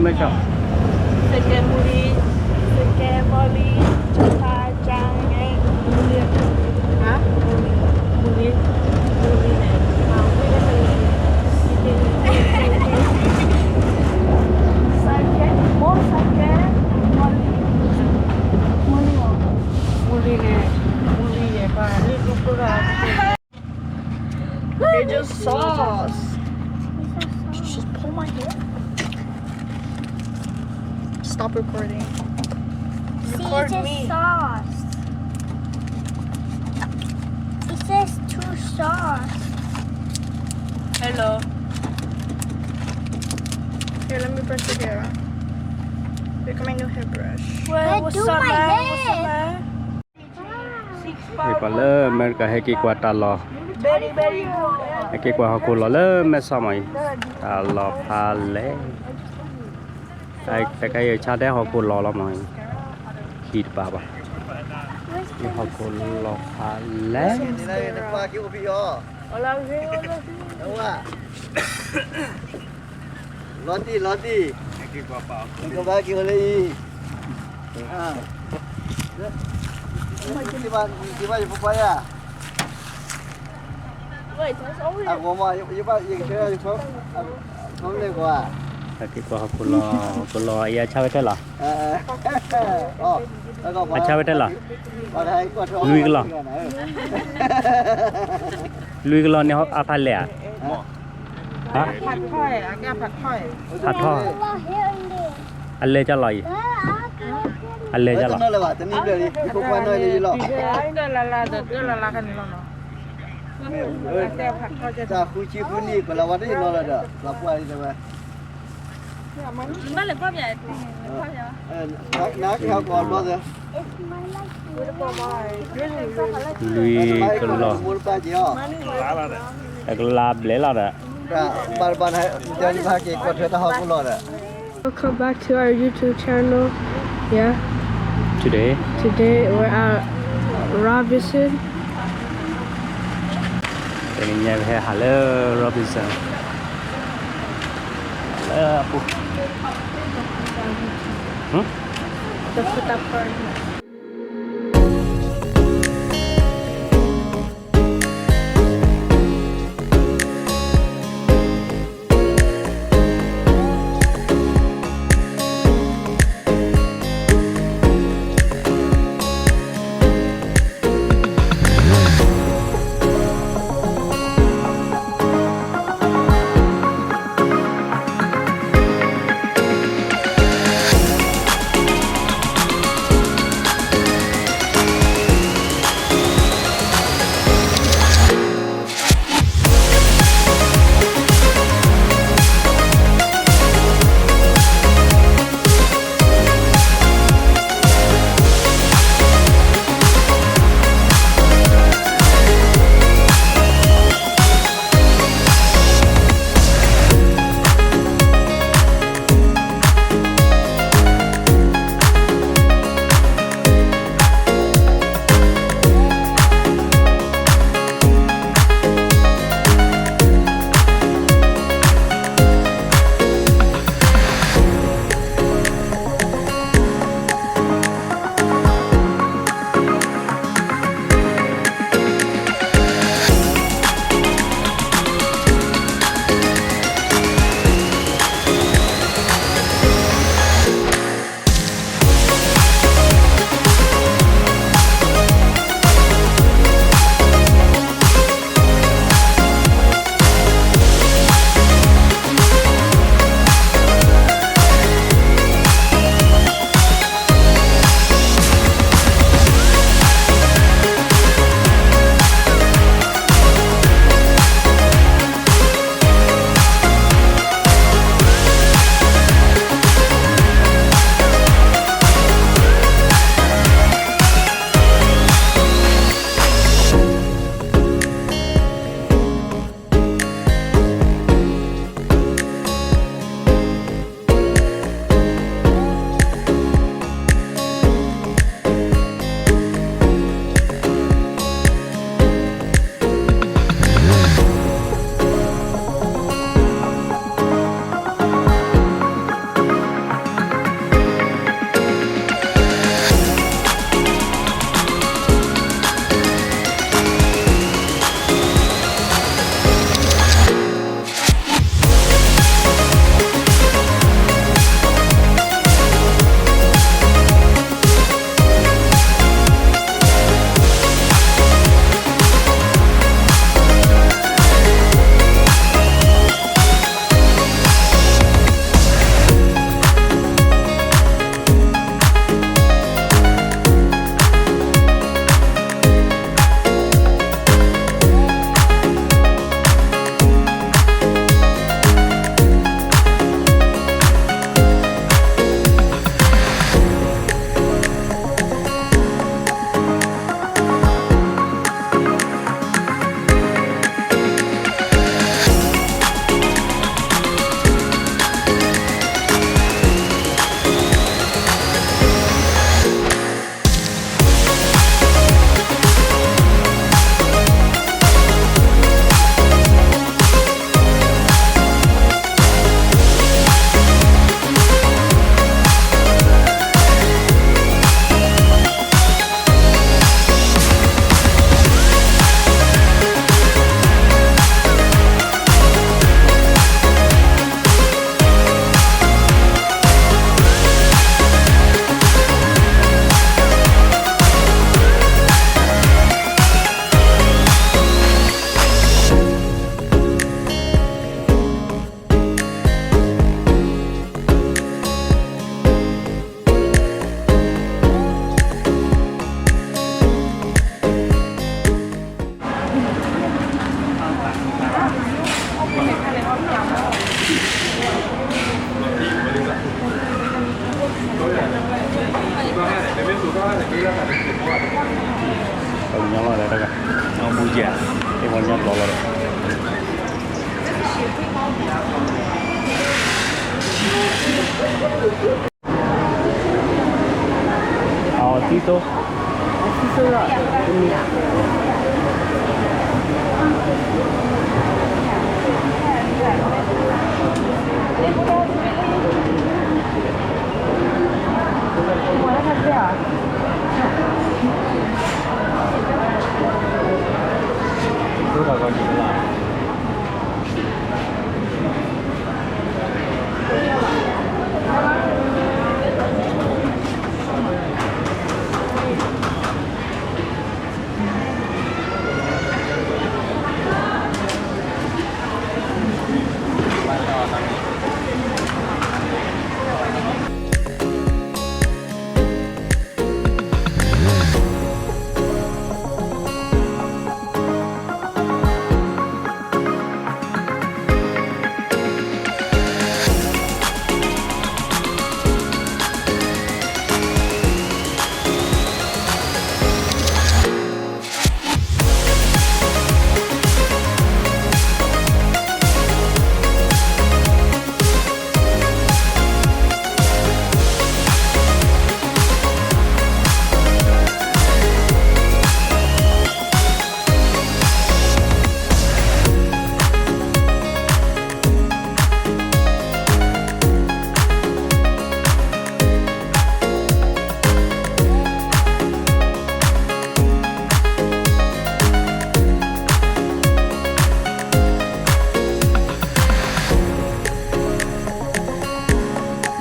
မ့ၢ်က စကဲမူလံ, စကဲဘီလံ, ကဖာကြၢ်, မူလံ, ဟါ, မူလံ, မူလံန့ၣ်, စကဲ, မူစကဲ, ဘီလံ, မူလံ, မူလံန့ၣ်, မူလံန့ၣ်, ပှၤလံ They just saw us. Just pull my hair. Stop recording. See, record it just me. Sauce. It says two sauce. Hello. Here, let me brush your hair. Look at my new hairbrush. Well, what's up, man? What's up, man? ပှၤလၢအမဲရကၤ ဟဲက့ၤကွၢ်တၢ်လီၢ်, ဟဲက့ၤကွၢ်ဟီၣ်ခိၣ်လီၢ်လၢမဲၢ်ဆီးမးအံၤ, တၢ်လီၢ်ဖးလဲၢ်, တခါအံၤဆါတဲဟီၣ်ခိၣ်လီၢ်လီၤမးအံၤ, ဟံၣ်တပၤဘၣ်, ဟံၣ်ဟီၣ်ခိၣ်လီၢ်ဖးလဲၢ်, လီၤတံၢ် လီၤတံၢ်, ကဘၣ်က့ၤဝဲလၢအံၤ, ကဘၣ်ယဖိခွါယၤ, အဂီၢ်မး, ယဘၣ်ယကဆၢ, ဖိလဲၣ်ကွၢ်, ဟဲက့ၤကွၢ်ဟီၣ်ခိၣ်လီၢ်, ဟီၣ်ခိၣ်လီၢ်အံၤအဆါဝဲထဲလီၤ, အဆါဝဲထဲလီၤ, လွံၢ်ကလီၢ်, လွံၢ်ကလီၢ်န့ၣ်အဖးလဲၢ်ဧါ, ဖးထီၣ်, အလဲၤကၢ်လီၤအံၤ, အလဲၤကၢ်လီၤ, တၢ်လၢလၢ်, တၢ်လၢလၢ်ခါန့ၣ်လီၤနီၤ, တၢ်ဃုဆံဃုနံၣ် ကလီၤဝါတယနီၤလီၤဒီး လီၤပှၢ်လံတဲဝဲ, နကဟဲကွၢ်ဘျီ, လွံၢ်ကလီၢ်, တကလးဘျဲၣ်လီၤဒီး, ဘၣ်တဘၣ်နတဲကဟဲက့ၤကွၢ်ထွဲတၢ်ဟီၣ်ခိၣ်လီၢ်ဒီး Welcome back to our YouTube channel. Yeah. Today. Today we're at Robinson. တနံၤညါပဟဲဟးလၢ Robinson လၢအပူၤ, The food park. အဝဲညါလီၤလီၤဒီး အသံသိ အသံသိလီၤ တမ့ၢ်ဧ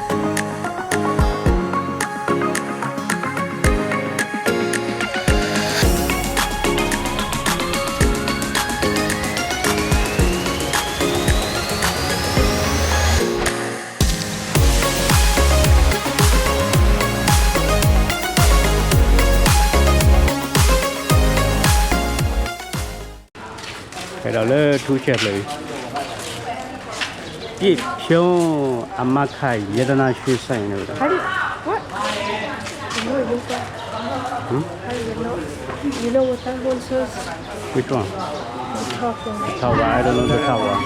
ါ ဖဲဒီးလၢထူဆဲးဖျၢၣ်အံၤ ပြည့်ဖြိုးအမခ ရတနာရွှေဆိုင် န့ၣ်ဝဲဒၣ် What? You know what that one says? Which one? The top one. The top one.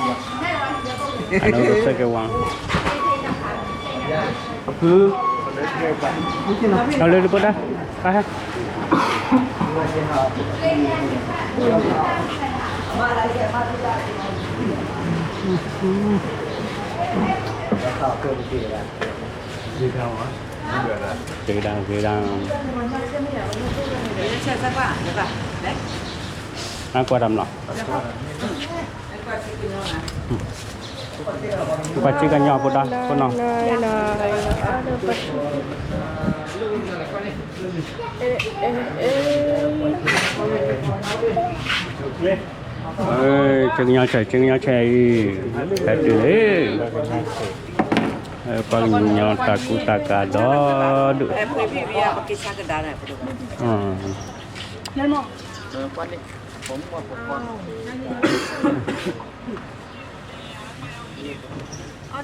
I don't know the second one. အလၢတပတၢ် ပဟဲ ကဒါကဒါ နကွၢ်တၢ်မလီၤ ကွၢ်စ့ကညီဖိဒါ ဖိနီၤ စ့ကညီဆဲး စ့ကညီဆဲးအံၤ ဖဲတုၤလံ ပှၤကညီတၢ်ကူတၢ်ကၤဒီဒူၣ် အီၣ်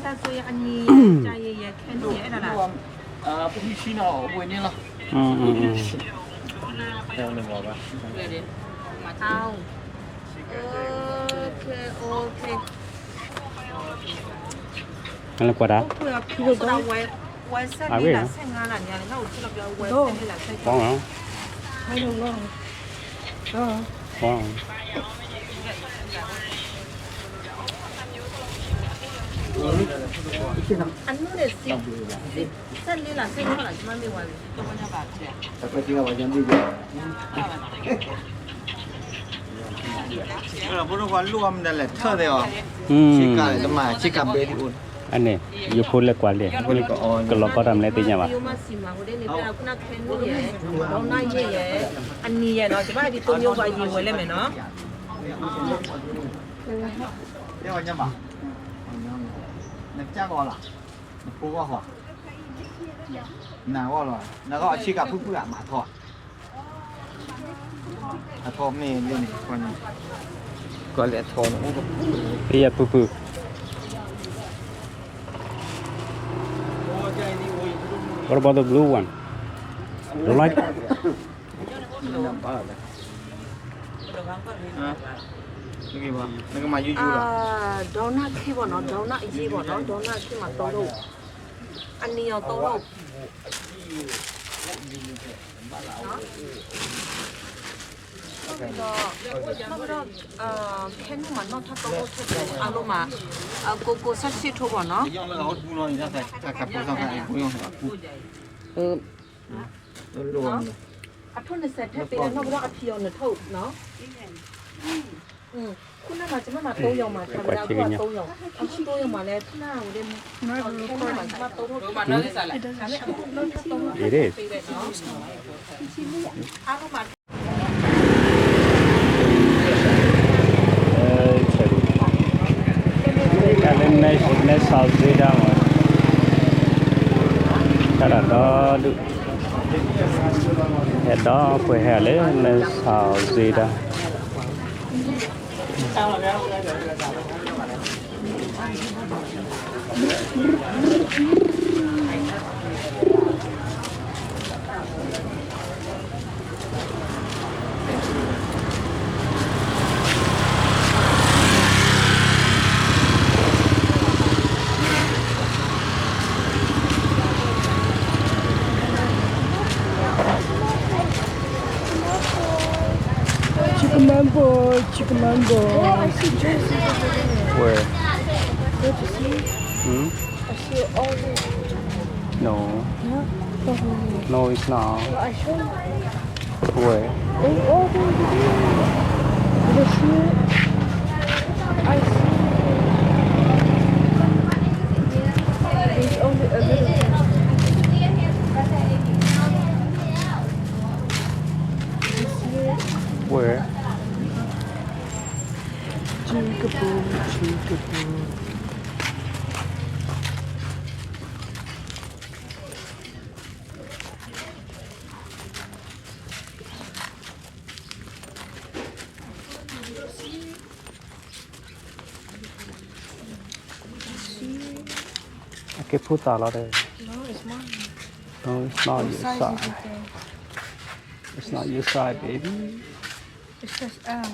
တၢ်စိယအနံၤ ကယဲယဲခဲနံၣ်ယဲအဲၣ်ဒၣ်လၢ Okay, okay. နကွၢ်တၢ် ဝဲဆယ့်လေးလဆယ့်ငါးလညါန့ၣ် လၢအိၣ်ထီၣ်လီၤ ဝဲဆယ့်လေးလဆယ့်ငါး အနုန့ၣ် ဆယ့်လေးလဆယ့်ငါးလ ယမ့ၢ်ဝဲ ဖိဒိၣ်ခွါလိၣ်အမနုၤလဲၣ်ထၢၣ်သ့ၣ်အီၤ ဆ့ကၤလဲၣ် တမၤ ဆ့ကၤဘဲဒ်အိၣ်န့ၣ် အန့ၣ် ယဖိလဲၤကွၢ်လဲၣ် ကလီၤကီတၢ်မလဲၣ်သ့ၣ်ညါဘၣ် အနံၤယဲနီၤ တဲဝဲညါဘၣ် နကစၢ်ဂီၢ်လီၤ နဖိဂီၢ်ဃီ နဂီၢ်လီၤ နဂီၢ်အဆ့ကၤဖုၣ်ဖုၣ်ဧါ မၤထီၣ် အထီၣ်မ့ၢ်လၢန့ၣ် ကွၢ်လဲၤထီၣ်န့ၣ် ဖဲယပုၢ်ပုၢ် What about the blue one? You like it? နကမၤယူၤယူၤလီၤ. ဒေါနခ့ဘီနီၤ, ဒေါနအယ့ဘီနီၤ, ဒေါနခ့မး သုံးလုံး, အနီရောင် သုံးလုံး. ဒီး ခဲန့ၣ်မး နီၢ်ထီၣ် သုံးလုံး ထဲသိး အလိၤမး, အကိကိ ဆၢဆ့ထိဘီနီၤ. အထိၣ်နစဲးထဲပ့ၤလၢနီၢ်ကဒီးအဖံးအီၤနထိၣ်နီၤ. ခုနကမၤ ကျမမၤ သုံးရောင်မး, ထါဝဲဒၣ် အခုက သုံးရောင်, အခု သုံးရောင်မးလဲၣ်, ခုနကဝဲဒၣ် ခဲန့ၣ်မး ကျမ သုံးထိၣ် It is. အါမး တၢ်လၢမဲၢ်ဆီးစ့ဒၣ်မး, တၢ်ဒီဒူၣ်, ဟဲဒီးပှဲၤဟဲလၢမဲၢ်ဆီးစ့ဒၣ်. Chickamauga, Chickamauga. Oh, I see dresses over there. Where? Don't you see? Hmm? I see all the No. No? Over here. No, it's not. No, I show you. Where? Oh, all the way over there. You see it? I see it. There's only a little bit. You see it? Where? Jigaboo, jigaboo. I can put that on there. No, it's mine. No, it's not your size. It's not your size, baby. It says M.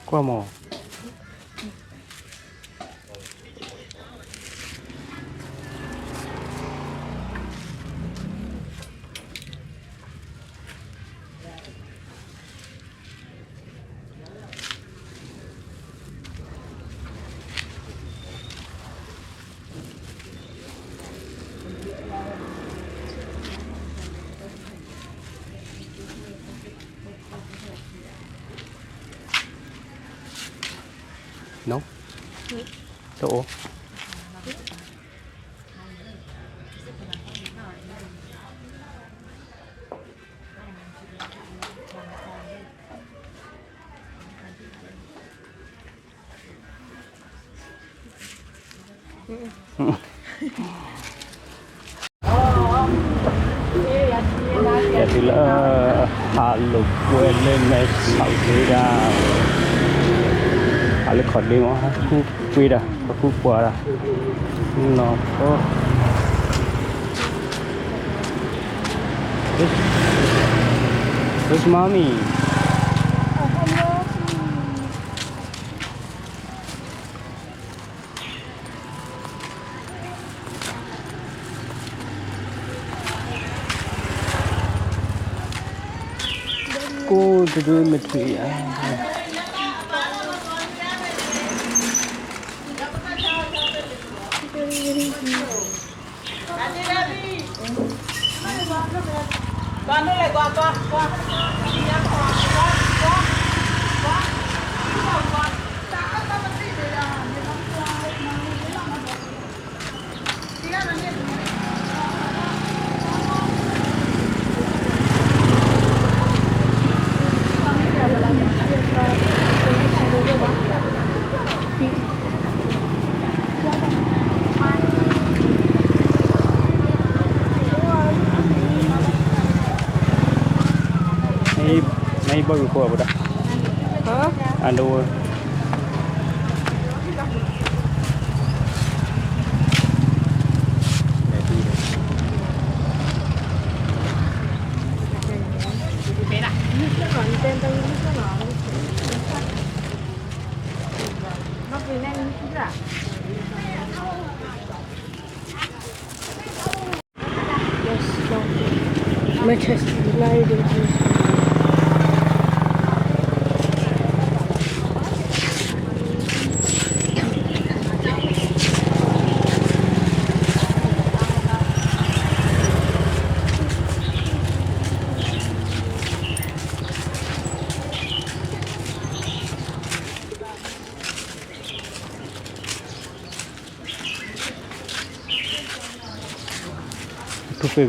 ကွၢ်မး. တအိၣ်. ယတုၤလၢ ဟးလိာ်ကွဲလၢမဲၢ်ဆီးစ့ဒၣ်, ဟးလၢခီၣ်ဒ့မး, ဟးကူကွံာ်ဒၣ်, ဟးကူကွံာ်ဒၣ်, နီၢ်ကီၢ်. Where's mommy? Go to the dormitory. Nai bagi ko apa dah? Underwear. Manchester United. ထူၣ်ဖ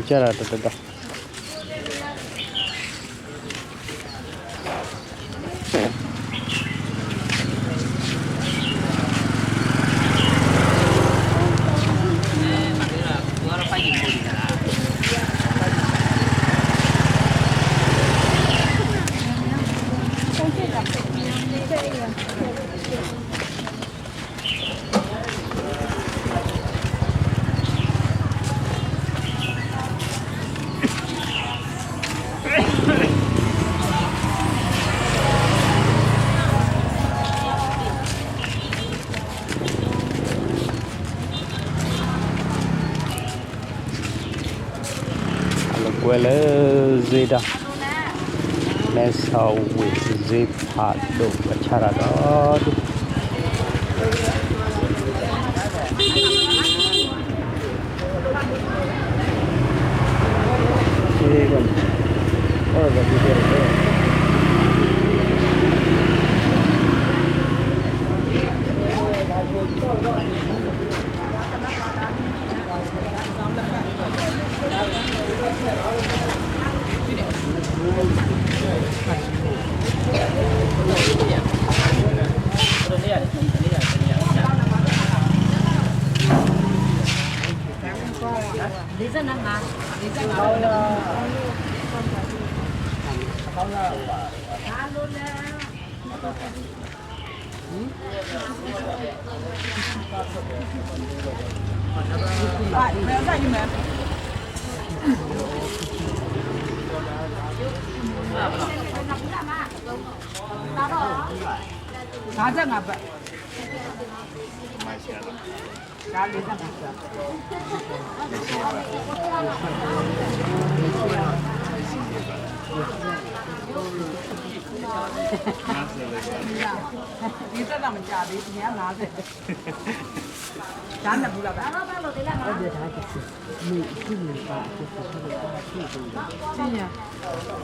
့ၣ်ကစၢ်ဒီးတတဒီး အလီၤကွဲလၢစ့တၢ် မဲဆီးဝ့ၢ် စ့ဖးဒိၣ်အဆၣ်တၢ်ဒီး တၢ်က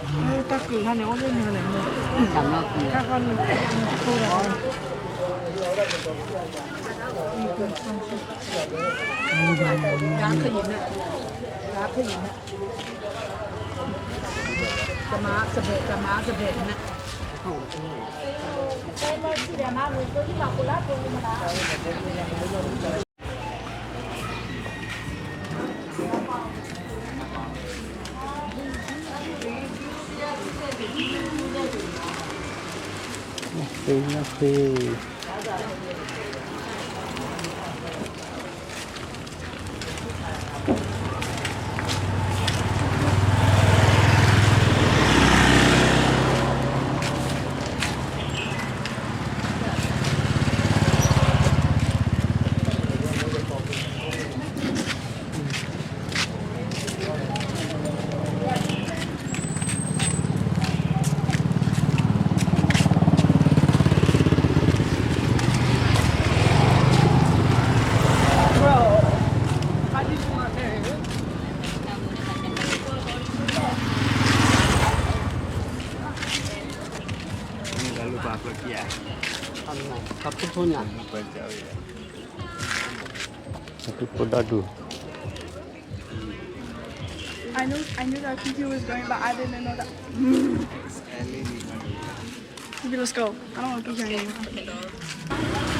ၢၢ်ခါန့ၣ် အိၣ်လၢန့ၣ်န့ၣ် တၢ်ခါန့ၣ် တၢ်ဖိဒၣ်ဒူၣ် I know, I knew that Kiki was going, but I didn't know that. Kiki, let's go. I don't want to be here anymore.